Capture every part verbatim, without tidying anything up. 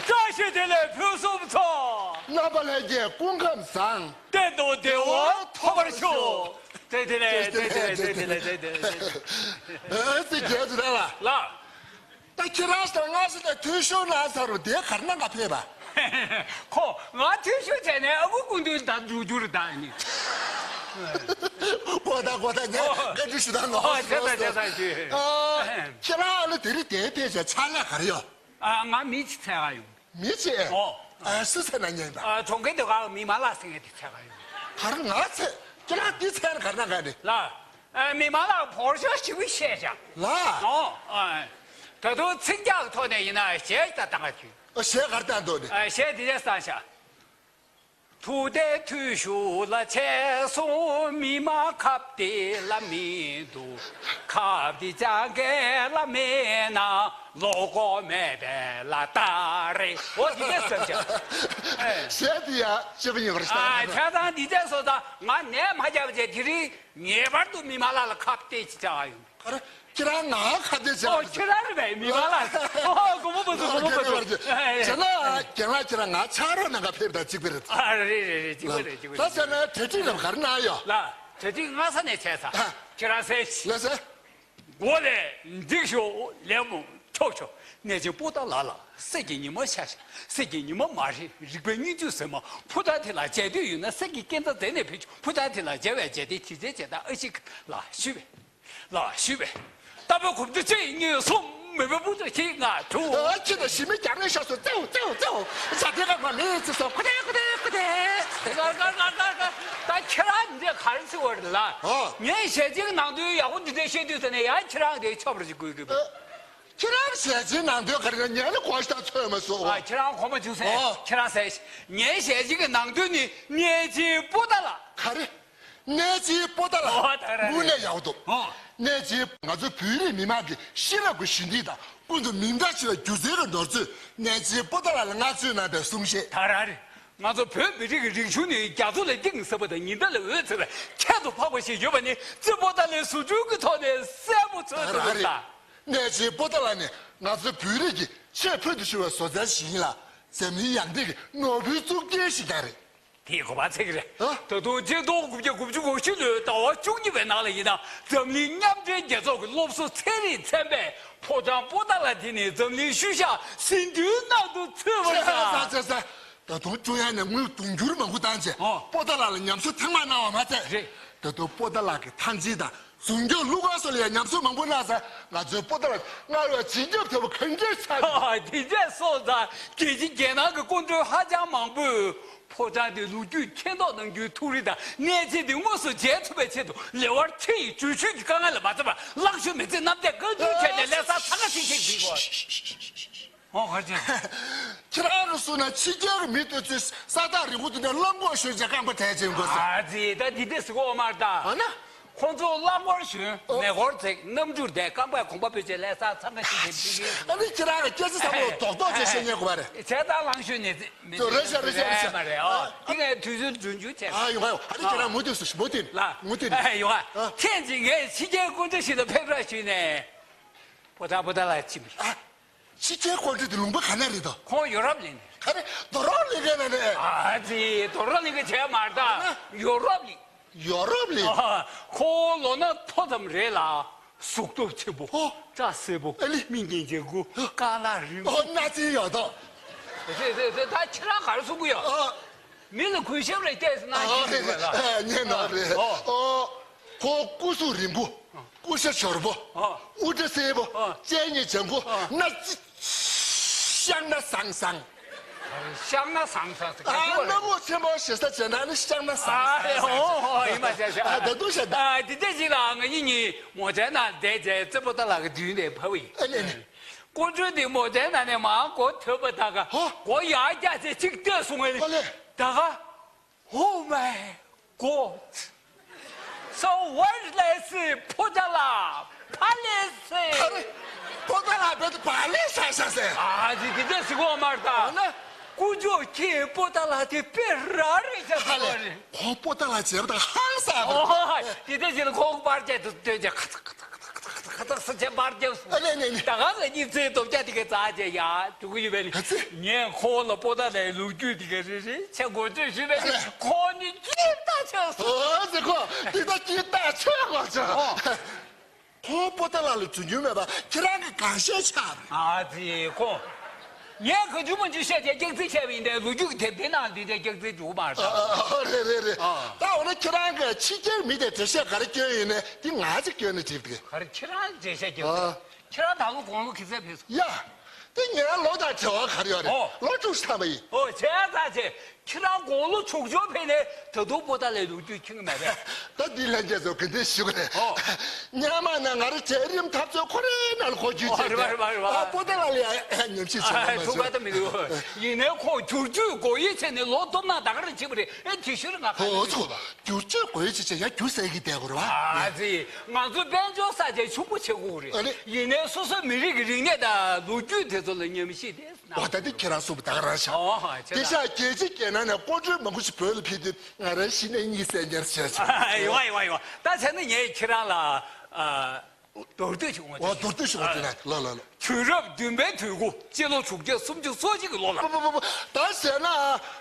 བཀྲ་ཤིས་བདེ་ལེགས་ཕུན་སུམ་ཚོགས། རྣམ་པ་ལྷན་རྒྱས་སྐུ་ཁམས་བཟང་། གཏན་དུ་བདེ་བ་ཐོབ་པར་ཤོག། བཀྲ་ཤིས་བདེ་ལེགས། བཀྲ་ཤིས་བདེ་ལེགས། བཀྲ་ཤིས་བདེ་ལེགས། ཨ་ཙི་རྒྱལ་དུ་ར་ལ། ལགས། ད་ཁྱེད་རང་ཚོ་སྔ་ས་ནས་ཐུགས་ཤོར་ན་ཚ་རུ་དེ་གར་ན་ག་ཕེབས་པ། ཁོ་ང་ཐུགས་ཤོར་བྱས་ནས་ཨ་ཁུ་སྐུ་མདུན་ད་འགྲོ་རྒྱུ་རེད་ད་ནི། གོ་ད་གོ་ད་ངས་ཨོ། བཀའ་འདྲི་ཞུ་ད་ནོ། ཨོ་བྱས་ཙང་བྱས་ཙང་ཞུ། ཨ། ཁྱེད་རང་ཨ་ལོ་དེ་རིང་དེ་ཕེབས་བྱས་ཕྱག་ལས་ག་རེ་ཡོད། ཨ་ང་མི་ཅིག་འཚོལ་ག་ཡོང་། མི་ཅིག་ཨོ། ཨ་སུ་འཚོལ་ན་ཉན་པ། ཨ་གྲོང་ཁྱེར་དུ་ག་མི་མ་ལག་ཟེར་མཁན་དེ་འཚོལ་ག་ཡོང་། ག་རེ་ང་འཚོལ། ཁྱེད་རང་འདི་འཚོལ་ན་ག་རེ་གནང་ག་ནི། ལགས། ཨ་མི་མ་ལག་བོར་ཤོག་ཞིག་བཤད་བཞག་ལགས། ཨོ། ཨ་ད་དུང་ཚིག་རྒྱག་ཐོག་ནས་ཡིན་ན་གཞས་ད་བཏང་ག་བྱོས། ཨ་གཞས་ག་རེ་བཏང་འདུག་ནི། ཨ་གཞས་འདི་འདྲ་བཏང་བཞག་ཐུགས་དད་ཐུགས་ཤུགས་ལ་ཆས་སོང་། མི་མ་ཁ་བདེ་ལ་མི་འདུག་ཁ་བདེ་ཅང་གས་ལ་མེད་ན། ལོ་གོ་མེད་པས་ལ་ཏཱ་རེ། འོ་འདི་འདྲ་ཟེར་བྱ། ཨེ། གཞས་འདི་ཡང་སྤྱོད་པ་ཡིན་པར་ཨ་བསམ། ཆ་ཚང་འདི་འདྲ་སོང་ཙང་ང་ནད་མ་བརྒྱབ་བྱས་དེ་རིང་ངེས་པར་དུ་མི་མ་ལག་ལ་ཁ་བདེ་ཅིག་བྱ་ཡོང་། ཨ་རེ། ཁྱེད་རང་ང་ཁ་བདེ་བྱ། ཨོ་ཁྱེད་རང་རེད་པས་མི་མ་ལགས། ཨོ་དགོངས་པ་མ་ཚོམས་དགོངས་པ་མ་ཚོམས། ཨེ་ཨེ། བྱས་ན་རྒན་ལགས་ཁྱེད་རང་ང་ཕྱག་རོགས་གནང་ག་ཕེབས་དང་གཅིག་པ་རེད། ཨ་རེད་རེད་རེད། གཅིག་པ་རེད། གཅིག་པ་རེད། ད་བྱས་ན་གྲ་སྒྲིག་རབ་ག་རེ་གནང་ཡོད། ལགས་གྲ་སྒྲིག་སྔ་ས་ནས་བྱས་ཚར། ཨ། ཁྱེད་རང་གསན་ཤིག་ལགས་སོ། མགོ་ལས་འགྲིག་ཤོག་ལད་མོ་འཁྱོག་ཤོག་གནས་ཆེན་པོ་ཏཱ་ལ་ལ། གསེར་གྱི་ཉི་མ་ཤར་ཤག་གསེར་གྱི་ཉི་མ་མ་རེད། རིག་པའི་སྙིང་བཅུད་ཟེར་མ། ཕོ་བྲང་དེ་ལ་མཇལ་འདོད་ཡོད་ན་གསེར་གྱི་སྐས་འཛེག་མཛད་ནས་ཕེབས་ཤོག་ཕོ་བྲང་དེ་ལ་མཇལ་བའི་མཇལ་དེ་དྲི་རྩད་བྱེད་དང་ཨ་ཤི་ལ་ཞུས་པས། ལ་ཞུས་པས། རྟ་ཕོ་གོམ་བདེ་གཅིག་གཉིས་གསུམ། མི་བུ་བུ་ཚོ་ཞིག་ང་དྲུག་ཨ་ཁྱི་དང་ཞི་མི་རྒྱག་ནས་ཤོག་སོ་ཙེའུ་ཙེའུ་ཙེའུ། ཞག་དེ་ག་མ་ལས་ཙི་སོ་ཁོ་ཏེ་ཁོ་ཏེ་ཁོ་ཏེ། ད་ཁྱེད་རང་འདི་ག་རེ་ཟེར་བ་རེད་ལ། ཨ། ངས་ཞལ་ཆེམས་ནང་དོན་ཡག་པོ་འདི་འདྲ་བཤད་དུས་ཙ་ནས་ཡང་ཁྱེད་རང་འདི་ཆོབ་ར་ཞིག་དགོས་ཀྱི་འདུག་ཁྱེད་རང་ཞལ་ཆེམས་ནང་དོན་ག་རེ་ངས་ནི་གོ་ཤ་ཚོད་མ་སོང་། ཨ་ཁྱེད་རང་གོ་མ་བྱུང་ཟེར། ཨོ། ཁྱེད་རང་ཟེར། ངའི་ཞལ་ཆེམས་ཀྱི་ནང་དོན་ནི་གནས་ཆེན་པོ་ཏཱ་ལ། ག་རེ། གནས་ཆེན་པོ་ཏཱ་ལ། ཨོ་ད་ར་རེད། དངོས་གནས་ཡག་པོ་འདུག་ཨོ། གནས་ཆེན་ང་ཚོ་བོད་རིགས་མི་མང་གི་ཤེས་རབ་ཀྱི་ཞུ་འདི་དང་ཀུན་ཏུ་མིང་གྲགས་ཆེ་བའི་སྒྱུ་རྩལ་གྱི་ནོར་མཛོད་གནས་ཆེན་པོ་ཏཱ་ལ་ལ་བསྔགས་བརྗོད་གནང་པའི་གསུང་བཤད། ད་ར་རེད། ང་ཚོ་བོད་མི་རིགས་ཀྱི་རིག་གཞུང་ནི་རྒྱ་མཚོ་ལས་གཏིང་ཟབ་པ་དང་ཉི་ཟླ་ལས་འོད་གསལ་བའི་ཁྱད་དུ་འཕགས་པ་ཞིག་ཡོད་པ་ནི་རྩེ་པོ་ཏཱ་ལའི་བཟོ་སྐྲུན་གྱི་ཐོག་ནས་གསལ་པོ་ཚོད་ད་ར་ཐུབ་རེད། ད། གནས་ཆེན་པོ་ཏཱ་ལ་ནི་ང་ཚོ་བོད་རིགས་ཀྱི་ཆེས་ཕུལ་དུ་ཕྱིན་པའི་བཟོ་རྩལ་ཞིག་ཡིན་ལ། འཛམ་གླིང་ཡང་སྟེང་གི་ནོར་བུའི་གཙུག་རྒྱན་ཞིག་ཀྱང་རེད། དེའི་གོ་བ་ཚིག་རེད། ཨ། ད་དུང་སྤྱི་ལོ་དགུ་བརྒྱ་དགུ་བཅུ་གོ་བཞི་ལོའི་ཟླ་བ་བཅུ་གཉིས་པའི་ནང་ལ་ཡིན་ན་འཛམ་གླིང་མཉམ་འབྲེལ་རྒྱལ་ཚོགས་ཀྱི་སློབ་གསོ་ཚན་རིག་ཚན་པས་ཕོ་བྲང་པོ་ཏཱ་ལ་དེ་ནི་འཛམ་གླིང་ཤུལ་བཞག་ཟིན་བྲིས་ནང་དུ་ཚུད་པ་རེད། ཙེ་ཙེ་ཙེ། ད་དུང་ཀྲུང་དབྱང་ནས་དངུལ་དུང་ཕྱུར་མང་པོ་བཏང་རྗེས་ཨོ། པོ་ཏཱ་ལ་ལ་ཉམས་གསོ་ཐེངས་མ་གནང་བ་མ་ཚད། རེད། ད་དུང་པོ་ཏཱ་ལ་གི་ཐང་ཆེན་དང་། ཟུང་སྐྱོང་གླུ་གར་སོགས་ལ་ཡང་ཉམས་གསོ་མང་པོ་གནང་ས། ང་ཚོའི་པོ་ཏཱ་ལ་སྔར་བས་བྱིན་རླབས་དོད་པོ་གང་ག་ཆགས་ཡོད། དེ་འདྲས་སོང་ཙང་རྒྱལ་སྤྱི་རྒྱལ་ནང་གི་སྐུ་མགྲོན་ཧ་ཅང་མང་པོས་ཕོ་བྲང་དེ་ལོ་རྒྱུས་མཁྱེན་རྟོགས་གནང་རྒྱུའི་ཐུགས་རེ་དང་གནས་ཆེན་དེ་དངོས་སུ་མཇལ་ཐུབ་པའི་ཆེད་དུ་ལེ་དབར་ཆེ་ཡི་འགྲུལ་བཞུད་ཀྱི་དཀའ་ངལ་ལ་མ་བརྩམས་པར་ལག་ཤུབས་མི་ཚེ་རྣམ་དཔྱད་བཀའ་འདྲི་བྱས་ནས་ལས་ས་ཚང་ཁ་ཚིག་ཚིག་བྲིས་དགོས། ཨོ་ག་རེ་བྱས། ཁྱེད་རང་གི་གསུང་ན་ཕྱི་རྒྱལ་གྱི་མི་ལྟོས་ཚོས་ས་ཐག་རིང་པོ་དེ་ནས་རླངས་འཁོར་ཞོན་བྱས་རྐང་པ་དལ་བྱེད་དགོས་ཟེར། ཨ་ཙི་ད་འདི་འདྲས་ཟེར་གོ་མ་རེད་ད། ཨ་ན། ཁོང་ཚོ་རླངས་འཁོར་ཞོན་ཨོ། མེ་འཁོར་འཛེགས་གནམ་གྲུར་བསྡད་རྐང་པས་གོམ་པ་སྤོས་བྱས་ལས་ས་ཚང་ཁ་ཅིག་ཅིག་ཅིག་ཨ་ནི་ཁྱེད་རང་གི་སྐད་ཆ་ཚང་མ་རྡོག་རྡོག་ཅིག་བཤད་ཉན་དགོས་པ་རེད། བྱས་ཙང་ལངས་ཞོན་ནས་ཙི་མི་ཚོ་རེད་ཤག་རེད་ཤག་རེད་ཤག་མ་རེད་ཨོ། ཨ། འདི་ངས་དུས་ཚོད་རྒྱུན་འཇུག་བྱས། ཨ་ཡོང་ཨ་ཡོང་ཨ་ནི་ཁྱེད་རང་མུ་མཐུད་སུ་མུ་མཐུད་ལ་མུ་མཐུད་ཨ་ཡོང་ཨ། ཨ། ཐེངས་གཅིག་ངས་ཕྱི་རྒྱལ་སྐུ་མགྲོན་ཞིག་ལ་ཕེབས་རོགས་ཞུས་ནས། པོ་ཏཱ་པོ་ཏཱ་ལ་ཕྱིན་པ་རེད། ཨ། ཕྱི་རྒྱལ་སྐུ་མགྲོན་དེ་ལུང་པ་ག་ནས་རེད་དོ། ཁོང་ཡོ་རོབ་ལ་ཡིན། ག་རེ། རྡོ་རོབ་ལ་ག་ནས་རེད། ཨ་ཙི་རྡོ་རོབ་ལ་ག་བྱས་མ་རེད་ད། ཨ། ཡོ་རོབ་ལ། ཡོ་རོབ་ལ། ཨ། ཁོང་ལོ་ན་མཐོ་ཙམ་རེད་ལ། གཟུགས་སྟོབས་ཆེན་པོ། ཨོ། སྐྲ་སེར་པོ། ཨ་ལི། མིག་གིས་འཇིགས་སྐུ། ཧ། རྐང་ལག་རིང་པོ། ཨོ། སྣ་རྩེ་ཡོད་དོ། རེད་རེད་རེད། ད་ཁྱེད་རང་ག་རེ་གསུང་གི་ཡོད། ཨ། མི་ལ་གུས་ཞབས་རེ་བལྟས་ཟེར་ན་ཨ་ཁྱེད་རེད་ཀྱི་རེད་ལ། ཨ་ཉན་ནོ་རེད། ཨོ། ཨོ། ཁོ་སྐུ་གཟུགས་རིང་པོ། ཨ། སྐུ་ཤ་འབྱོར་པོ། ཨ། དབུ་སྐྲ་སེར་པོ། ཨ། སྤྱན་གཉིས་ལྗང་གུ། ཨ། སྣ་རྩེ་ཤ་ན་སང་སང་། ཤ་ན་སང་སང་ཟེར་ག་ཨ་ཅི་བ་རེད། སྣ་མོ་ཆེན་པོ་ཞེ་ས་བྱས་ན་ནི་ཤ་ན་སང་ཨ་སང་ཨེ་ཧོ་ཧོ་ཧོ་ཡིན་པ་བྱས་བྱས། ཨ་ད་དུང་བཤད་ད། ཨ་འདི་འདྲ་ཞིག་ལ་ང་གཉིས་གཉིས་མོ་ཊའི་ནང་བསྡད་བྱས་རྩེ་པོ་ཏཱ་ལ་གི་མདུན་ནས་ཕེབས་པ་ཡིན། ཨ་ནི་ཨ་ནི། སྐུ་མགྲོན་དེ་མོ་ཊའི་ནང་ནས་མར་སྒོ་ཐོན་པ་ད་ག་ཧོ། སྒོ་ཡར་བཀྱགས་བྱས་གཅིག་བལྟས་སོང་ངས་ནི། ཨ་ལེ། ད་ག Oh my God! So where is པོ་ཏཱ་ལ་པ་ལེ་སི། ཨ་རེ། པོ་ཏཱ་ལ་བོད་དུ་པ་ལེ་ས་ས་སེ། ཨ་ཙི་འདི་འདྲ་ཟེར་གོ་མ་རེད་ད། འོ་ན། དཀོན་མཆོག་ཁྱེད་པོ་ཏཱ་ལ་དེ་དཔེ་ར་རེད་ཤག་ཨ་ལེ། ཟེར་བ་རེད། ཁོང་པོ་ཏཱ་ལ་བྱེད་པ་དང་ཧང་སངས་པ་རེད། ཨོ་ཧོ་ཧོ། འདི་འདྲ་ཟེར་ན་ཁོང་པར་ཅན་དུ་སྟོན་ཅིག་ཁ་ཚ་ཁ་ཚ་ཁ་ཚ་ཁ་ཚ་ཁ་ ད་ས་ཆ་པར་རྒྱབ་སོང་། ཨ་ལེ་ལེ་ལེ། ད་ག་ལ་གཉིས་ཚེ་སྟོབས་རྒྱ་དེ་ག་ཙག་ཅེ་ཡ་འགྲོ་གི་ཡོད་པས་ནི། ཨ་ཙི། ངས་ཁོ་ལ་པོ་ཏཱ་ལའི་ལོ་རྒྱུས་དེ་ག་རེ་རེ་ཆ་འགོ་སྤྲོད་ཞུས་པས་ནི། ཨ་ལེ། ཁོ་ནི་སྐྱིད་ད་ཆགས་སོང་། ཨོ་ཙི། ཁོ་དེ་ད་སྐྱིད་ད་ཆགས་གོ་ཆགས། ཨོ། ཁོ་པོ་ཏཱ་ལ་ལ་རྫུན་རྒྱུན་མེད་པ་ཁྱེད་རང་གི་གང་ཤེས་ཆགས་རེད། ཨ་ཙི་ཁོ། ངས་ག་རྒྱུ་མ་རྒྱུ་བཤད་དེ་སྐྱག་རྫུན་བཤད་པ་ཡིན་ཏེ་ལོ་རྒྱུས་ཀྱི་དེབ་དེ་ནང་འདི་དེ་སྐྱག་རྫུན་འཇུག་མ་རེད། ཨ་ཨ་ཨ་རེད་རེད་རེད། ཨ། ད་འོ་ན་ཁྱེད་རང་གི་ཕྱི་རྒྱལ་མི་དེ་འགྲེལ་བཤད་ག་རེ་སྐྱོན་ཡོད་ནས་འདི་ང་ཚོས་སྐྱོན་ནས་འགྲིག་གི། ག་རེ་ཁྱེད་རང་འགྲེལ་བཤད་རྒྱབ། ཨ། ཁྱེད་རང་ད་ལོ་དགུང་ལོ་ག་ཚོད་ཕེབས་སོང་། ཡ། དེ་ངའི་ལོ་དང་བྲལ་བ་ག་རེ་ཡོད་རེད། ཨོ། ལོ་དྲུག་ཅུ་ཐམ་པ་ཡིན། ཨོ་བྱས་ཙང་ཆེ། ཁྱེད་རང་དགུང་ལོ་དྲུག་ཅུ་ཕེབས་ནས་ད་དུང་པོ་ཏཱ་ལའི་ལོ་རྒྱུས་མཁྱེན་གྱི་མེད་པས། ད་འདི་ལྷན་རྒྱས་ཚོ་ག་འདྲ་ཞུ་གི་རེད། ཨོ། སྔོན་མ་ན་ང་རང་གྲལ་རིམ་འཐབ་རྩོད་ཁོ་རའི་ནང་ལ་འཁོར་རྒྱུ་ཨོ་བྱས་རེད་པ་རེད་པ་རེད་པ། ཨ་པོ་ཏཱ་ལ་ལ་ཡ་ཨ་ཉམས་ཞིབ་བྱེད་ཨ་མ་ཐུག་པ་ཞུ། ད་མི་འདུག་ཡིན་ནའི་ཁོ་བསྒྱུར་བཅོས་སྒོ་དབྱེ་བྱས་ནས་ལོ་སྟོང་ཕྲག་ད་ག་རེ་བྱེད་པ་རེད། ཨེ་དེ་ཤུལ་ང་ཁ་ཨོ་ཚོ། བསྒྱུར་བཅོས་སྒོ་དབྱེ་བྱས་བྱས་ཡ་རྒྱུ་ཟེར་གི་བསྡད་དགོས་རེད་པ། ཨ་ཙི། ང་ཚོ་དཔལ་འབྱོར་ས་ཆ་ཆུང་པོ་བྱེད་དགོས་རེད། ཨ་ནི། ཡིན་ནའི་སོ་སོའི་མི་རིགས་ཀྱི་རིག་གནས་དང་ལོ་རྒྱུས་དེ་ཚོ་ལ་ཉམས་ཞིབ་དེ། འོ་ད་འདི་ཁྱེད་རང་གསུངས་པ་ད་ག་རང་ཤག་ཨོ་ཧ་ཁྱེད་དེ་རང་ཤག་རྒྱལ་སྤྱི་རྒྱལ་ནང་ནས་སྐུ་མགྲོན་མང་པོ་ཞིག་བོད་ལ་ཕེབས་དུས་ང་རང་གཞི་ནས་གཉིད་སད་ཉེར་བྱས་སོང་། ཡོང་བ་ཡོང་བ་ཡོང་བ། ད་བྱས་ན་ངས་ཁྱེད་རང་ལ་ཨ་མདོར་བསྡུས་ཤིག་འོ་ཅི། མདོར་བསྡུས་ཤིག་འོ་ཅི་ན་ལོ་ལོ་ལོ། དུས་རབས་བདུན་པའི་དུས་འགོ་སྤྱི་ལོ་དྲུག་བརྒྱ་སུམ་ཅུ་སོ་གཅིག་གི་ལོ་ལ། པོ་པོ་པོ་པོ། ད་བྱས་ན་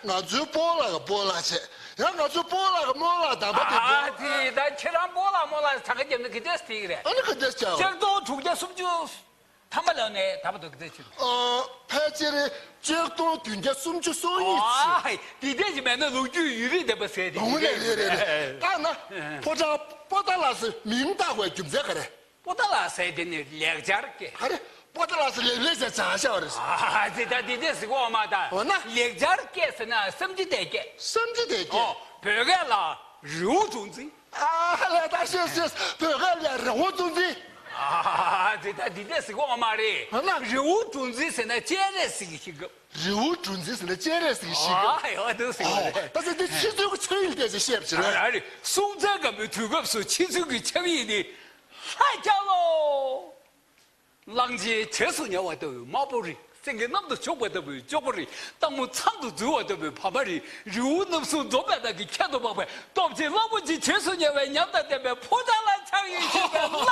ང་ཚོའི་སྤོ་ལགས་ཀྱི་སྤོ་ལགས་བྱས། ཡང་ང་ཚོའི་སྤོ་ལགས་ཀྱི་རྨོ་ལགས་དམ་པ་དེ་ཨ་པོ། དེ་ད་ཁྱེད་རང་སྤོ་ལགས་རྨོ་ལགས་ཚང་ཁ་རྒྱབ་ན་ག་འདྲས་དེ་རེད། ཨ་ནི་ག་འདྲས་ཀྱང་། སྤྱི་ལོ་དྲུག་བརྒྱ་སུམ་ཅུ། ཐ་མ་ལ་ནས་ད་བར་དུ་ག་ཚོད་ཕྱིན། ཨ། ཕལ་ཆེར་ཆིག་སྟོང་བདུན་བརྒྱ་སུམ་ཅུ་སོ་གཉིས་ཕྱིན། ཨ་ཧའི། དེ་འདྲ་ཞིག་མེད་ན་ལོ་རྒྱུས་ཡུན་རིང་ལྡན་པ་ཟེར་དེ། འོ་རེད་རེད་རེད་རེད། ད་ན། ཕོ་བྲང་པོ་ཏཱ་ལ་ཟེར་མིང་བཏགས་པའི་རྒྱུ་མཚན་ག་རེ། པོ་ཏཱ་ལ་ཟེར་དེ་ནི་ལེགས་སྦྱར་སྐད། ག་རེ། པོ་ཏཱ་ལ་ཟེར་ལེགས་ལེགས་ཟེར་བྱ་བྱ་བ་རེད། ཨ་ཙི་ད་དེ་འདྲ་ཟེར་གོ་མ་ད། འོ་ན། ལེགས་སྦྱར་སྐད་ཟེར་ན་བསམ་རྒྱུ་དེ་སྐད། བསམ་རྒྱུ་དེ་སྐད། ཨོ། བོད་སྐད་ལ་རི་བོ་འབྲུ་འཛིན། ཨ་ལས་ད་ཤེས་ཤེས། བོད་སྐད་ལ་རི་བོ་འབྲུ་འཛིན། ཨ་དེ་ད་འདི་འདྲས་ཟེར་གོ་མ་རེད། ཨ་ལ། རི་བོ་འབྲུ་འཛིན་ཟེར་ན་སྤྱན་རས་གཟིགས་ཀྱི་ཞིང་ཁམས། རི་བོ་འབྲུ་འཛིན་ཟེར་ན་སྤྱན་རས་གཟིགས་ཀྱི་ཞིང་ཁམས། ཨ་ཡོད་འདུག་ཟེར་གོ་རེད། ད་ཟེར་དེ་ཕྱི་ཚུལ་གྱི་ཆ་ཡིན་ཏེ་ཟེར་བཤད་པ་ཞིག་རེད། ཨ་རེད། སྲོང་བཙན་སྒམ་པོའི་དུས་སྐབས་སུ་ཕྱི་ཚུལ་གྱི་ཆ་ཡིན་ནི་ལྷ་རྒྱལ་ལོ། གླང་ཆེན་རྗེས་སུ་ཉེ་བ་ལྟ་བུའི་དམར་པོ་རི། སེང་གེ་གནམ་དུ་ཕྱོགས་པ་ལྟ་བུའི་ལྕོག་པོ་རི། སྟག་མོ་ཚང་དུ་འཛུལ་བ་ལྟ་བུའི་བ་མ་རི། རི་བོ་རྣམ་གསུམ་འཛོམས་པའི་ནང་གི་ཁྱད་དུ་འཕགས་པའི་སྟོབས་ཆེན་གླང་པོ་ཆེ་རྗེས་སུ་ཉེ་བའི་ཉམས་དང་ལྡན་པའི་ཕོ་བྲང་ལ་ཆགས་ཡོད་ཞུས་པའི་གླ།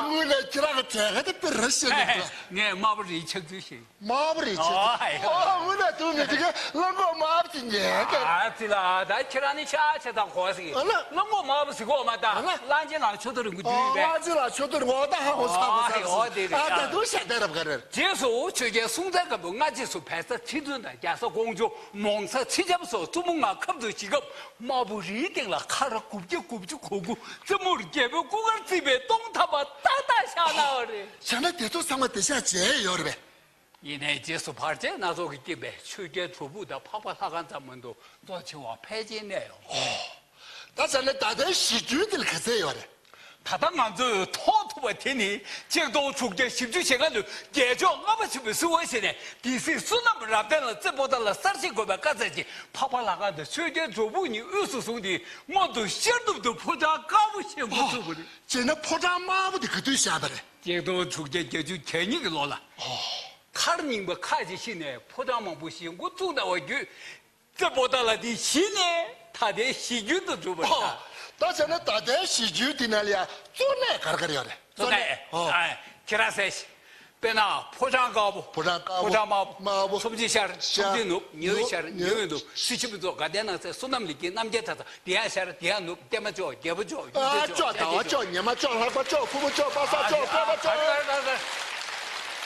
དངོས་གནས་ཁྱེད་རང་གི་གྲས་ཀ་དེ་དཔེ་ར་ཤེས་ནས་འདུག་ངས་དམར་པོ་རིའི་ཆགས་ཚུལ་ཤེས། དམར་པོ་རི་ཆགས་ཚུལ། ཨོ་ཡ། ཨོ་དངོས་གནས་དུ་མི་དེ་ག་གླང་གོག་དམར་པོ་ཅིག་ཉན་ག་ཨ་ཙི་ལ་ད་ཁྱེད་རང་ནི་ཤ་ཆེ་དང་གོ་ཟིག་ཨ་ལ། གླང་གོག་དམར་པོ་ཟིག་གོ་མ་ད། ཨ་ལ། གླང་ཆེན་ལ་ཆོ་དོ་རིང་གི་དུས་ཨོ་པས། གླང་ཆེན་ལ་ཆོ་དོ་རིང་གོ་ད་ཧ་གོ་ས་གོ་ཨོ་ས་གོ་ཨོ་ས་དེ་རེད་ཨ་ད་ཨ། དུ་ཤ་ད་རབ་ག་རེར། རྗེས་སུ་ཆོས་རྒྱལ་སྲོང་བཙན་སྒམ་པོ་སྔ་རྗེས་སུ་བལ་བཟའ་ཁྲི་བཙུན་དང་རྒྱ་བཟའ་ཀོང་ཇོ་མོང་བཟའ་ཚེ་རྐྱབ་སོགས་བཙུན་མོ་ལྔ་ཁབ་ཏུ་བཞེས་སྐབས་དམར་པོ་རིའི་སྟེང་ལ་ཁ་ར་དགུ་བརྒྱ་དགུ་བཅུ་གོ་དགུ་རྩེ་མོར་རྒྱལ་པོའི་སྐུ་དཀར་བརྩིགས་པའི་སྟོང་ཐམ་པ་ཏག་ཏག་བཞག་གནང་བ་རེད། བྱས་ན་དེ་ཚོ་ཚང་མ་དེ་ཤག་བྱས་ཡོད་རེད་པས། ཡིན་ནའི་རྗེས་སུ་བར་ཆད་སྣ་ཚོགས་ཀྱིས་རྐྱེན་པས་ཆོས་རྒྱལ་དྲུག་ཕུག་དང་འཕགས་པ་ལྷ་ཁང་ཙམ་མ་གཏོགས་གཙོ་ཆེ་བ་ཕལ་ཆེར་གནས་ཡོད། ད་བྱས་ན་ད་ལྟའི་གཞི་རྒྱུན་དེ་ལ་ག་ཚད་ཡོད་རེད། ད་ལྟ་ང་ཚོས་མཐོང་ཐུབ་པ་དེ་ནི་ཆིག་སྟོང་དྲུག་བརྒྱ་བཞི་བཅུ་ཞེ་ལྔ་ལོའི་རྒྱལ་མཆོག་ལྔ་པ་ཆེན་པོའི་སྲིད་དབང་བཞེས་ནས་སྡེ་སྲིད་བསོད་ནམས་རབ་བརྟན་ལ་རྩེ་པོ་ཏཱ་ལ་གསར་བཞེངས་དགོས་པའི་བཀའ་སྩལ་རྗེས་འཕགས་པ་ལྷ་ཁང་དང་ཆོས་རྒྱལ་དྲུག་ཕུག་གཉིས་དབུས་སུ་བཟུང་སྟེ་སྔོན་དུ་ཤར་ནུབ་ཏུ་ཕོ་བྲང་དཀར་པོ་བཞེངས་འགོ་ཚུགས་པ་རེད། བྱས་ན་ཕོ་བྲང་དམར་པོ་དེ་ག་དུས་བཞེངས་པ་རེད། ཆིག་སྟོང་དྲུག་བརྒྱ་བརྒྱད་ཅུ་གྱ་གཉིས་ཀྱི་ལོ་ལ། ཨོ། མཁར་རྙིང་པ་ཁག་ཅིག་བཤིག་ནས་ཕོ་བྲང་མང་པོ་ཞིག་འགོ་བཙུགས་གནང་བ་བརྒྱུད། རྩེ་པོ་ཏཱ་ལ་དེ་གཞི་ནས་ད་ལྟའི་གཞི་རྒྱུན་དུ་གྲུབ་པ་རེད། ཨོ། ད་བྱས་ན་ད་ལྟའི་གཞི་རྒྱུན་དེ་ནང་ལ་ཡང་གཙོ་གནད་ག་རེ་ག་རེ་ཡོད་རེད། གཙོ་གནད། ཨོ། ཨ། ཁྱེད་རང་གསལ་ཞིག་དཔེར་ན་ཕོ་བྲང་དཀར་པོ། ཕོ་བྲང་དཀར་པོ། ཕོ་བྲང་དམར་པོ། དམར་པོ། ཚོམ་ཆེན་ཤར། ཤར། ཚོམ་ཆེན་ནུབ། ཉི་འོད་ཤར། ཉི་འོད་ནུབ། སྲིད་ཕྱི་མི་ཚོགས་དགའ་ལྡན་ནགས་ཚལ། བསོད་ནམས་ལེགས་དཀྱིལ། རྣམ་རྒྱལ་གྲྭ་ཚང་། དེ་ཡང་ཤར། དེ་ཡང་ནུབ། བརྟན་མ་ལྕོག་རྒྱལ་པོ་ལྕོག་ཨ་ཡུལ་ལྕོག་ལྕོག་ཟླ་བ་ལྕོག་ཉི་མ་ལྕོག་ལྷག་པ་ལྕོག་ཕུར་བུ་ལྕོག་པ་སངས་ལྕོག་དཔལ་བ་ལྕོག་ཨ་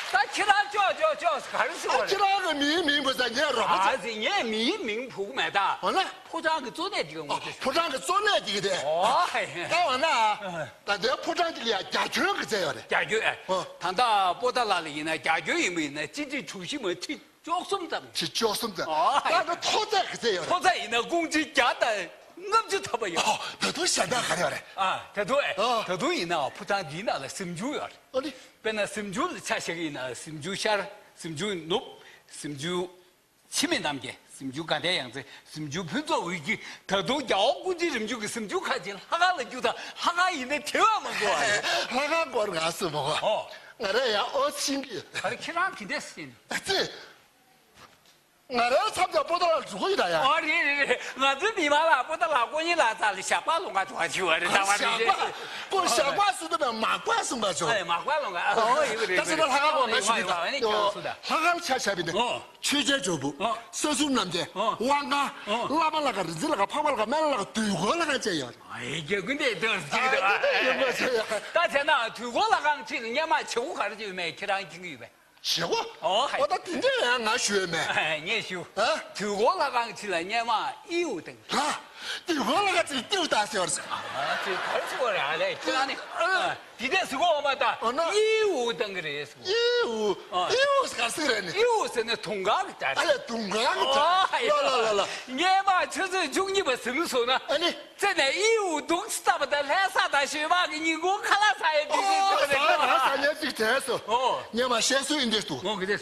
ད་ཁྱེད་རང་ལྕོག་ལྕོག་ལྕོག་ག་རེ་ཟེར་བ་རེད། ཁྱེད་རང་གི་མིའི་མིང་བུ་ཟ་ངས་རོགས་པ་ཨ་ཟེ་ངས་མིའི་མིང་བུ་མེད་ད། འོ་ན། ཕོ་བྲང་གི་གཙོ་གནད་འདི་ག་ངོ་སྤྲོད་ཞུ། ཕོ་བྲང་གི་གཙོ་གནད་འདི་ག་དེ། ཨོ་ཧེ། ད་འོ་ན། ད་ལྟའི་ཕོ་བྲང་འདི་ལ་ཡང་རྒྱ་ཁྱོན་ག་ཚད་ཡོད་རེད། རྒྱ་ཁྱོན་ཨེ། ཨོ། ད་ལྟ་པོ་ཏཱ་ལ་ལ་ཡིན་ན་རྒྱ་ཁྱོན་ཡིན་མིན་ཡིན་ན་སྤྱི་ཁྲི་གྲུ་བཞི་མ་ཁྲི་བཅུ་གསུམ་ཙམ། ཁྲི་བཅུ་གསུམ་ཙམ། ཨོ། ད་ལྟ་མཐོ་ཚད་ག་ཚད་ཡོད་རེད། མཐོ་ཚད་ཡིན་ན་ཀུང་ཇི་བརྒྱ་དང་ལྔ་བཅུ་ཐམ་པ་ཡོད། ཨོ། ད་དུང་གཞན་དག་ག་རེ་ཡོད་རེད། ཨ། ད་དུང་ཨེ། ཨོ། ད་དུང་ཡིན་ན་ཕོ་བྲང་འདིའི་ནང་ལ་གཟིམ་ཆུང་ཡོད་རེད། ཨོ་ལེ། དཔེར་ན་གཟིམ་ཆུང་ལ་ཆ་བཞག་གི་ཡིན་ན་གཟིམ་ཆུང་ཤར། གཟིམ་ཆུང་ནུབ། གཟིམ་ཆུང་འཆི་མེད་རྣམ་རྒྱལ། གཟིམ་ཆུང་དགའ་ལྡན་ཡང་རྩེ། གཟིམ་ཆུང་ཕུན་ཚོགས་དབུས་སྐྱིད། ད་དུང་རྒྱལ་དབང་ཀུན་མཁྱེན་རིམ་བྱོན་གྱི་གཟིམ་ཆུང་ཁག་ཅིག་ལྷ་ཁང་ལ་བསྒྱུར་དང་ལྷ་ཁང་ཡིན་ན་དེ་བས་མང་པོ་བ་རེད། ལྷ་ཁང་སྐོར་ང་སུ་མོ་བ། ཨོ། ང་རེ་ཡང་ཨོ་ཤིང་གི། ག་རེ་ཁྱེད་རང་གི་འདྲ་ཟིན། ཨ་ཙི། ང་རའི་མཚམས་ཀྱང་པོ་ཏཱ་ལ་འགྲོ་གི་ཡོད་ད་ཡ། ཨོ་རེད་རེད་རེད། ང་ཚོའི་མི་མང་ལ་པོ་ཏཱ་ལ་དཀོན་གཉེར་ལགས་རྩ་ལ་ཞག་པ་ལོང་ག་འགྲོ་བ་བྱེད་པ་རེད། ད་བ་རེད་ཞག་པ། རེད། ཁོ་ཞག་པ་སུ་དུ་བས་མག་པ་གསུངས་པ་ཆོག་ཨེ་མག་པ་ལོང་ག་ཨོ་ཡིན་པ་རེད། ད་ཆ་ད་ལྷ་ཁང་གོང་ན་ཞུ་གི་ད་ཨེ་ནི་ཁྱེད་རང་སུ་ད། ལྷ་ཁང་ཆ་བཞག་པ་ཡིན་ན། ཨོ། ཆོས་རྒྱལ་ཇོ་བོ། ཨོ། ས་གསུམ་རྣམ་རྒྱལ། ཨོ། དབང་ཁང་། ཨོ། བླ་མ་ལྷ་ཁང་། རིག་འཛིན་ལྷ་ཁང་། འཕགས་པ་ལྷ་ཁང་། སྨན་བླ་ལྷ་ཁང་། དུས་འཁོར་ལྷ་ཁང་བཅས་ཡོད། ཨེ་རྒྱལ་ཀུན་དེ་དུས་ཀྱི་ཨ་ད་ཡིན་པ་ཆ་ཡ། ད་བྱས་ན་དུས་འཁོར་ལྷ་ཁང་ཁྲིད་ལ་སྔོན་མ་བྱེད་སྒོ་ག་རེ་བྱས་ཡོད་མེད་ཁྱེད་རང་མཁྱེན་གྱི་ཡོད་པས། བྱེད་སྒོ། ཨོ་ཧའི། ཨོ་ད་དེ་འདྲ་ཡང་ང་ཞུས་མེད། ངས་ཞུ། ཨ། དུས་འཁོར་ལྷ་ཁང་ཁྲིད་ལ་སྔོན་མ་ཨིའུ་དང་། ལ། དུས་འཁོར་ལྷ་ཁང་ཁྲིད་ལ་ཏིའུ་དང་ཟེར་བར་ཟེར། ཨ་ཙི་ག་རེ་ཟེར་བ་རེད་ཨ་ལས་ཁྱེད་རང་ནི། ཨ། དེ་འདྲ་ཟེར་གོ་འོ་མ་ད། འོ་ན། ཨིའུ་དང་གི་རེད་ཟེར་གོ། ཨིའུ། ཨ། ཨིའུ་ག་ཟེར་རེད་ནི། ཨིའུ་ཟེར་ནི་དུང་དཀར་གྱི་སྒྲ་རེད། ཨ་ལས་དུང་དཀར་གྱི་སྒྲ། ཨོ་ཧའི། ལ་ལ་ལ་ལ། སྔོན་མ་ཆུ་ཚོད་བཅུ་གཉིས་པ་ཟིན་སོང་ན། ཨ་ནི། རྩེ་ནས་ཨིའུ་འདུག་ས་བཏབ་པ་དང་ལྷ་ས་དང་ཞོལ་དམག་གི་ཉིན་གུང་ཁ་ལག་ཟ་ཡས་དུས་ཨོ་ཚོད་ཟ་ཡ་ཟ་ཡ་ཟ་ཡ་ཅིག་དྲན་སོང་། ཨོ། སྔོན་མ་བཤད་སྲོལ་ཨིན་དེ་འདུག་ངོ་གི་དེ།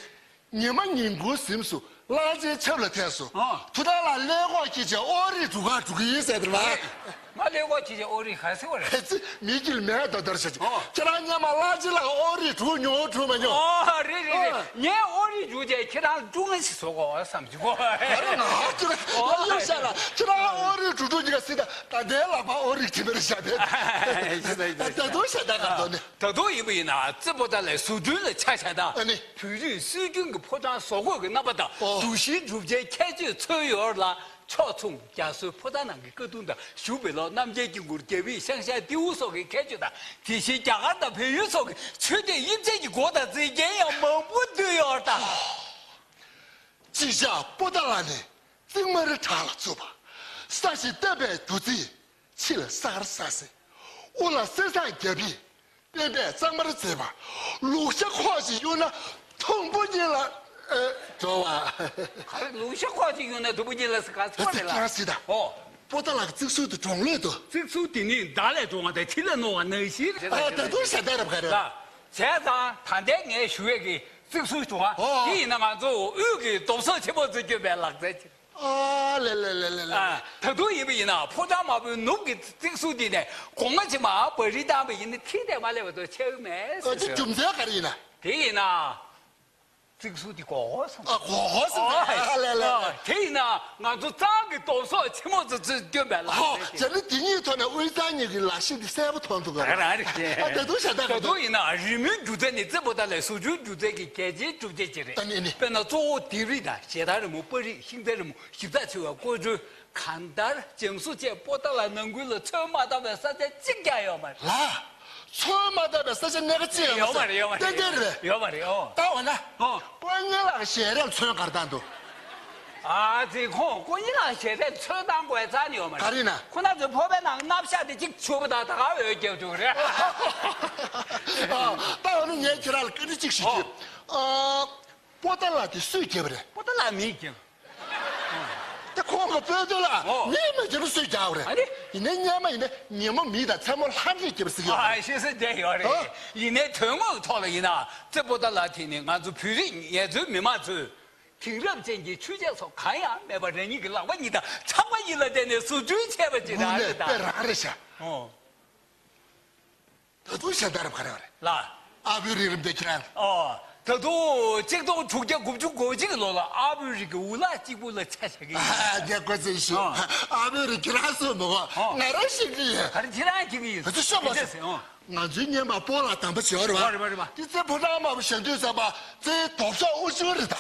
ཉི་མ་ཉིན་གུང་གཟིམས་སུ་གླང་ཆེན་ཆབ་ལ་ཐལ་སོང་། ཨོ། ཐུགས་ཐག་ལ་ཀླད་ཀོར་འཁྱེར་བྱས་ཨོ་རིག་སྒྲུག་ག་འགྲོ་གི་ཡིན་ཟེར་དེ་མ། ང་ཀླད་ཀོར་འཁྱེར་བྱས་ཨོ་རིག་ག་ཟེར་བ་རེད། ཨེ་ཙི་མི་དཀྱིལ་མེད་ད་དར་ཤ་ཅིག་ཨོ། ཁྱེད་རང་སྔོན་མ་གླང་ཆེན་ལ་ཨོ་རིག་སྒྲུག་མྱོང་སྒྲུག་མ་མྱོང་། ཨོ་རེད་རེད་རེད། ཨོ། ངས་ཨོ་རིག་སྒྲུག་བྱས་ཁྱེད་རང་སྒྲུག་ང་ཞིག་བཟོ་གོ་བསམ་གྱི་གོ། ཨ་རེ་ང་ཧ་ཅིག་ཨོ་ཡོད་ཤག་ལ་ཁྱེད་རང་ཨོ་རིག་སྒྲུག་སྒྲུག་ཅིག་ག་སྲིད་ད་ད་ལྟའི་ལག་པ་ཨོ་རིག་དེ་མེར་བཞག་པས། ད་དུང་ཤ་ད་ག་དོ་ནི། ད་དུང་ཡིན་པ་ཡིན་ན་རྩེ་པོ་ཏཱ་ལའི་བཟོ་སྐྲུན་ལ་ཆ་བཞག་ན། ཨ་ནི། བོད་རིགས་སྲོལ་རྒྱུན་གྱི་ཕོ་བྲང་བཟོ་བཀོད་ཀྱི་རྣམ་པ་དང་ཨོ། གདུལ་ཞིང་སྒྲུབ་ཆེན་ཁྱད་ཆོས་ཚུལ་ཡོད་ལ་ཕྱོགས་མཚུངས་རྒྱ་བཟོའི་ཕོ་བྲང་ནང་གི་ཀ་གདུང་དང་བཞུགས་པའི་ལོ་རྣམ་རྒྱལ་དཀྱིལ་འཁོར་རྒྱལ་བའི་ཤང་ཤ་ཏེའུ་སོགས་ཀྱི་ཁྱད་ཆོས་དང་དེ་བཞིན་རྒྱ་གར་དང་བལ་ཡུལ་སོགས་ཀྱི་མཆོད་རྟེན་དབྱིབས་ཅན་གྱི་སྒོ་དང་རྩིག་རྒྱན་ཡང་མང་པོ་འདུས་ཡོད་ལ། ཅི་བྱ་པོ་ཏཱ་ལ་ནི་རྩིག་དམར་བྲག་ལ་བཙུགས་པ། ས་གཞི་བཏབ་པའི་བདུད་རྩི་ཕྱི་ལ་གསར་གསར་ཟེར། དབུ་ལ་གསེར་སྲང་བརྒྱ་པའི་པད་མས་གཙང་མར་མཛེས་པ། ལུག་ཤ་ཁོག་ཅིག་གཡུགས་ན་དུམ་བུ་གཉིས་ལ་ཨེ་འགྲོ་བ། ག་རེ་ལུག་ཤ་ཁོག་ཅིག་གཡུགས་ན་དུམ་བུ་གཉིས་ལ་ཟེར་ག་ཚོད་རེད་ལ། ཁྱེད་རང་སྲིད་ད། ཨོ། པོ་ཏཱ་ལ་གི་རྩིག་ཟུར་དུ་གྲོང་ལོད་དོ། རྩིག་ཟུར་དེ་ནི་མདའ་ལས་འགྲོ་བ་དང་གྲི་ལས་རྣོ་བ་ནང་བཞིན་རེད། ཨ་ད་དུང་ཤ་སྟག་རབ་ག་རེ་ལ། བྱས་ཙང་ད་ལྟའི་ངས་ཞུ་ཡས་ཀྱི་རྩིག་ཟུར་བྱུང་བ། ཨོ། དེ་ཡིན་ན་ང་ཚོ་དབུས་ཀྱི་རྡོ་བཟོ་ཆེན་མོ་ཚོས་བསྐྱོན་པའི་ལག་རྩལ་ཅིག་ཨ་ལེ་ལེ་ལེ་ལེ་ལེ། ཨ། ད་དུང་ཡིན་པ་ཡིན་ན་ཕོ་བྲང་དམར་པོའི་ནུབ་ཀྱི་རྩིག་ཟུར་འདི་ནས་སྒོ་ང་ཕྱི་མ་བ་རི་བཏང་བ་ཡིན་ན་ཐིག་དེ་མ་སླེབས་པ་དུ་ཆད་ཡོད་མེད་ཨ་ཟེར་དེ་ཟེར། རྒྱུ་མཚན་ག་རེ་ཡིན་ན། དེ་ཡིན་ན། རྩིག་ཟུར་འདི་སྒོར་སྒོར་སོང་། ཨ་སྒོར་སྒོར་སོང་། ཨོ། ཨ་ལེ་ལེ་ལེ། ཨ་དེ་ཡིན་ན་ང་ཚོ་གཙང་གི་རྡོ་བཟོ་ཆེན་མོ་ཚོ་ཚོས་བསྐྱོན་པའི་ལག་ཨོ་རྩལ་ཅིག་བྱས་ན་དེ་གཉིས་ཐོག་ནས་དབུས་གཙང་གཉིས་ཀྱི་ལག་ཤེས་འདི་གསལ་པོ་མཐོང་ཐུབ་ག་རེ། རང་རེད། ཨ་ད་དུང་བྱ་ད་ད་དུང་ཡིན་ན་རི་མོའི་སྒྱུ་རྩལ་ནི་རྩེ་པོ་ཏཱ་ལའི་བཟོ་བཅོས་སྒྱུ་རྩལ་གྱི་གལ་ཆེའི་གྲུབ་ཆ་ཅིག་རེད། ཨ་ནི་ནི། དཔེར་ན་གཙོ་བོ་ལྡེབས་རིས་དང་ཞལ་ཏ་རི་མོ། པར་རིས། ཤིང་རྟ་རི་མོ། ཞིབ་ཚགས་ཆེ་བའི་སྐོར་བྲོ། གང་ལྟར་རྒྱ་མཚོ་བཅས་པོ་ཏཱ་ལ་ནང་ཁུལ་ལ་ཚོན་མ་བཏབ་པའི་ས་ཆ་གཅིག་ཀྱང་ཡོད་མ་རེད། ལགས། ཚོན་མ་བཏབ་པའི་ས་ཆ་གནས་ཀ་གཅིག་ཡོད་མ་རེད། ཡོད་མ་རེད། ཡོད་མ་རེད། ཏན་ཏན་རེད། ཡོད་མ་རེད། ཨོ། ད་འོ་ན། ཨོ། དཀོན་གཉེར་ལགས་ཞལ་རས་ཚོན་ག་རེ་བཏང་འདུག་ཨ་ཙི་ཁོང་དཀོན་གཉེར་ལགས་ཞལ་རས་ཚོན་བཏང་དགོས་རྩ་ནས་ཡོད་མ་རེད། ག་རེ་ན། ཁོ་ན་ཚོའི་ཕོར་པའི་ནང་མནབ་བཞག་དེ་གཅིག་ཆུ་བ་དང་ད་ག་འོད་རྒྱབ་བཅུག་རེད། ཨ་ད་འོ་ན་ངས་ཁྱེད་རང་ལ་བཀའ་འདྲི་གཅིག་ཞུ་རྒྱུ། ཨོ། ཨ། པོ་ཏཱ་ལ་དེ་སུས་བརྒྱབ་པ་རེད། པོ་ཏཱ་ལ་མིས་བརྒྱབ། ད་ཁོང་གི་པོ་ཏཱ་ལ་ཨོ། མིས་མ་བརྒྱབ་ན་སུས་བརྒྱབ་པ་རེད། ཨ་ནི། ཡིན་ནའི་སྔོན་མ་ཡིན་ན་ཉིན་མོ་མི་དང་མཚན་མོ་ལྷ་འདྲེས་བརྒྱབ་ཟེར་གྱི་ཡོད་རེད། ཨ་ཤེས་ས་བསྡད་ཡོད་རེད། ཨོ། ཡིན་ནའི་དོན་དངོས་ཐོག་ལ་ཡིན་ན་རྩེ་པོ་ཏཱ་ལ་དེ་ནི་ང་ཚོ་བོད་རིགས་ངལ་རྩོལ་མི་མང་ཚོས་དེང་རབས་ཅན་གྱི་ཆོས་ཆས་སོགས་གང་ཡང་མེད་པར་རང་ཉིད་ཀྱི་ལག་པ་གཉིས་དང་ཕྲག་པ་གཉིས་ལ་བརྟེན་ནས་བཟོ་སྐྲུན་བྱས་པ་ཅིག་རང་རེད་ད། དངོས་གནས་དཔེ་རང་རེད་ཤག་ཨོ། ད་དུང་གཞན་དག་རབ་ག་རེ་བ་རེད། ལགས། ཨ་བོའི་རིགས་རིམ་དེ་ཁྱེད་རང་། ཨོ། ད་དུང་གཅིག་སྟོང་དྲུག་བརྒྱ་དགུ་བཅུ་གོ་གཅིག་ལོ་ལ་ཨ་བོའི་རིགས་ཀྱི་འུ་ལག་གཅིག་པུ་ལ་ཆ་བཞག་གི་ཡིན། ཨ་རྒྱལ་ཁོ་ཚོས་ཞུ། ཨོ། ཨ་བོའི་རིགས་ཁྱེད་རང་སུ་མི་གོ། ཨོ། ང་རང་ཤེས་ཀྱི་ཡིན། ག་རེ་ཁྱེད་རང་ཤེས་ཀྱི་ཡིན། ཨ་ཙི་ཤོག་མ་ཤོག་ཨོ། ང་ཚོའི་སྔོན་མ་སྤོ་ལགས་དམ་པ་བྱེད་པ་རེད་བ། རེད་བ་རེད་བ། དེ་ཚེ་ཕོ་བྲང་དམར་པོ་བཞེངས་དུས་ཙམ་པ་ཚེ་དོ་ཕྱོགས་དབུ་ཆུ་རེད་ད།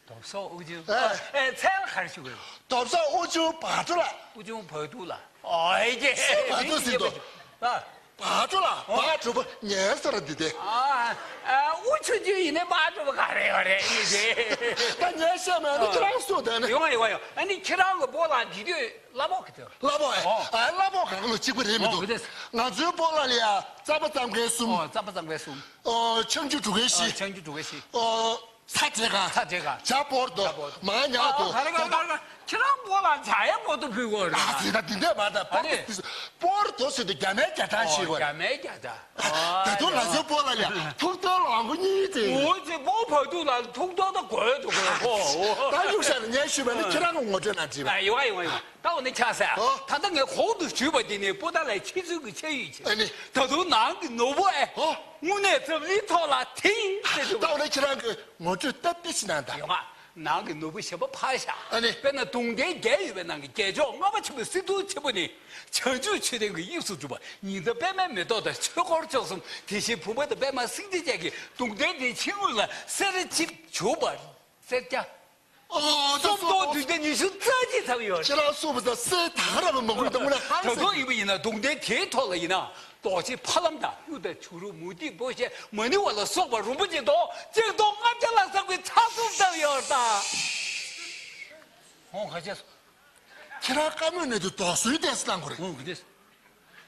དོ་ཕྱོགས་དབུ་ཆུ། ཨེ། ཨེ་མཚན་ལ་ག་རེ་ཞུ་དགོས། དོ་ཕྱོགས་དབུ་ཆུ་བ་དྲུག་ལ། དབུ་ཆུ་བ་དྲུག་ལ། ཨོ་ཨེ་ཀྱེ། བ་དྲུག་ཟེར་འདུག་ཨ། བ་དྲུག་ལ་བ་དྲུག་པོ་ངའི་སོ་ར་འདི་དེ། ཨ། ཨ་དབུ་ཆུ་ཆུ་ཡིན་ནའི་བ་དྲུག་པོ་ག་རེ་ཡོད་རེད་ཨེ་ཀྱེ། ད་ངས་བཤད་མེད་ན་ཁྱེད་རང་སུ་དེ་ནི། ཡོང་ཡོང་ཡོང་། ཨ་ནི་ཁྱེད་རང་གི་སྤོ་ལགས་འདི་དུས་གླ་ཕོགས་གི་དོ། གླ་ཕོགས་ཨེ། ཨོ། ཨ་གླ་ཕོགས་གང་ལོ་གཅིག་པ་རེད་མི་འདུག་ཨོ་དེ། ང་ཚོའི་སྤོ་ལགས་ལ་ཡ་རྩམ་པ་རྩམ་མཁན་གསུམ། ཨོ་རྩམ་པ་རྩམ་མཁན་གསུམ། ཨོ་ཆང་ཆུ་འབྲུ་མཁན་བཞི། ཨོ་ཆང་ཆུ་འབྲུ་མཁན་བཞི། ཨོ། ཚྭ་བྱེད་ག་ཚྭ་བྱེད་ག་ཇ་པོར་དོ། ཇ་པོར་དོ། མ་ཉག་དོ། ཨ་ག་རེ་ག་རེ་ག་རེ་ག་རེ། ཁྱེད་རང་སྤོ་ལགས་ཇ་ཡང་པོ་ཏོ་ཕུལ་དགོས་རེད། ཨ་ཙི་ད་འདི་འདྲས་མ་ད། ཨ་ནི། པོར་དོ་ཟེར་དུས་རྒྱ་མའི་རྒྱ་གྲམ་ཞིག་དགོས་རེད། རྒྱ་མའི་རྒྱ་གྲམ། ད་དུང་ང་ཚོའི་སྤོ་ལགས་ལ་ཐུགས་སྟོན་ལ་མགོ་གཉིས་ཏེ། འོ་ཙི་སྤོ་བ་དུ་ལ་ཐུགས་སྟོན་ད་དགོས་འདུག་གོ། ད་གཡུག་ཤར་ཉན་ཞུས་པ་ནི་ཁྱེད་རང་གི་ངོ་སྤྲོད་ན་བྲིས་པ། ཨ་ཡོང་ཨ་ཡོང་ཨ་ཡོང་། ད་འོ་ནི་ཆགས་སེ། ཨོ། ད་ལྟ་ངས་གོང་དུ་ཞུས་པ་འདི་ནི་པོ་ཏཱ་ལའི་ཕྱི་ཚུལ་གྱི་ཆ་ཡོད་ཅིག་ཨ་ནི། ད་དུང་ནང་གི་ནོར་བུ་ཨེ། ཨོ། དངོས་གནས་འཛམ་གླིང་ཐོག་ལ་དེང་ཟེར་འདུག་ད་འོ་ན་ཁྱེད་རང་གི་ངོ་སྤྲོད་སྟབས་བདེ་ཞིག་གནང་དང་། ཡོང་ཨ། ནང་གི་ནོར་བུ་གཞན་པ་ཕར་བཞག་ཨ་ནི། དཔེར་ན་གདུང་རྟེན་བརྒྱད་ཡོད་པའི་ནང་གི་བརྒྱད་མཆོག་ལྔ་པ་ཆེན་པོའི་སེང་གདོང་ཆེན་པོ་ནི། བྱང་ཆུབ་མཆོད་རྟེན་གྱི་དབྱིབས་སུ་གྲུབ་པ། ཉི་ཟླ་པདྨའི་མེ་ཏོག་དང་ཆོས་འཁོར་མཆོག་གསུམ། དེ་བཞིན་བུམ་པ་དང་པདྨ་སེང་ལྡེང་ཅན་གྱི་གདུང་རྟེན་དེའི་ཕྱི་ངོས་ལ་གསེར་བྱེ་བ་བྱུག་པ། གསེར་སྐྱ། ཨོ། སུམ་སྟོང་བདུན་བརྒྱ་ཉི་ཤུ་རྩ་གཅིག་ཙམ་ཡོད། ཁྱེད་རང་གསུངས་པ་ཙང་གསེར་ད་ག་རང་ལ་མང་པོ་འདུག་ད་དུང་ཡིན་པ་ཡིན་ན་གདུང་རྟེན་དེའི་ཐོག་ལ་ཡིན་ན། རྡོ་རྗེ་ཕ་ལམ་དང་གཡུ་དང་བྱུ་རུ་མུ་ཏིག་སྤོས་ཤེལ་མ་ཎི་བ་ལ་སོགས་པ་རིན་པོ་ཆེ་དང་གཅིག་སྟོང་ལྔ་བརྒྱ་ལ་སོགས་པའི་ཚར་གསུམ་ཙམ་ཡོད་ད། ཧོང་ཁ་ཆེ་སོ། ཁྱེད་རང་བཀའ་མོལ་གནད་དུ་དོགས་ཟོན་ཏོག་ཙམ་གནང་དགོས་རེད། ཧོང་ཁ་ཆེ་སོ།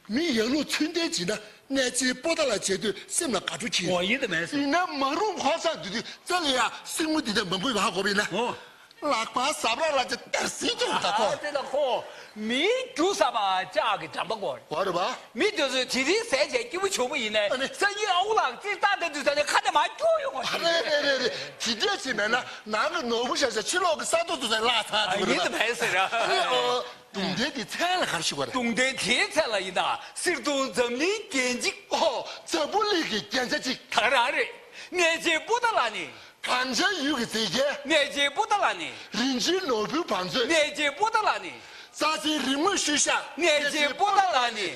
མི་ཡག་ལུགས་ཚུལ་ལྡན་བྱེད་ན། གནས་ཆེན་པོ་ཏ་ལ་བྱེད་དུས་སེམས་ལ་དགའ་སྤྲོ་སྐྱེ། འོ་ཡིན་དང་མེད་ཟེར། ཡིན་ན་མ་རུང་ཧོར་ས་འདུས་དུས་རྩ་ལ་ཡ་སྲིང་མོ་འདི་དང་མང་པོ་ཡོད་ཧ་གོ་བས་ན། འོ། ལག་པ་ཟབ་ར་ལ་ཅི་སྟེར་སྲིད་ཀྱང་ད་ཁོ། ཨ་དེ་ལ་ཁོ། མིའི་རྒྱུ་ཟ་བ་ལྕགས་ཀྱི་འགྲམ་པ་སྐོར། བ་རུ་བ། མི་དེ་ཚོས་དེ་རིང་ཟས་བཅད་སྐྱིད་པོ་བྱུང་བ་ཡིན་ནའི། ཨ་ནི། སང་ཉིན་ཨ་ཁུ་ལགས་རྩིས་བཏང་དེ་དུས་ད་ནི་ཁ་ནས་མར་སྐྱུག་ཡོང་བ་རེད། རེད་རེད་རེད་རེད། དེ་འདྲ་ཞིག་མེད་ན་ནང་གི་ནོར་བུ་ཤ་ཤ་ཕྱི་ལོགས་ཀྱི་ས་རྡོ་དུ་ས་ལ་ཚ་ཨ་དུ་ཡིན་དང་མེད་ཟེར་ར། ཨ་ནི་ཨོ། གདུང་རྟེན་དེ་མཚན་ལ་ག་རེ་ཞུ་བ་རེད། གདུང་རྟེན་དེའི་མཚན་ལ་ཡིན་ན་གསེར་གདུང་འཛམ་གླིང་རྒྱན་གཅིག་ཨོ། འཛམ་བུ་གླིང་གི་རྒྱན་ཆ་གཅིག་ད་རང་རེད། གནས་ཆེན་པོ་ཏ་ལ་ནི། གངས་ཅན་ཡུལ་གྱི་མཛེས་རྒྱན། གནས་ཆེན་པོ་ཏ་ལ་ནི། རིན་ཆེན་ནོར་བུའི་བང་མཛོད། གནས་ཆེན་པོ་ཏ་ལ་ནི། རྩྭ་རྩེའི་རིག་དངོས་ཤུལ་བཞག་གནས་ཆེན་པོ་ཏ་ལ་ནི།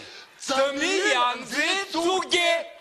འཛམ་གླིང་ཡང་རྩེའི་གཙུག་རྒྱན།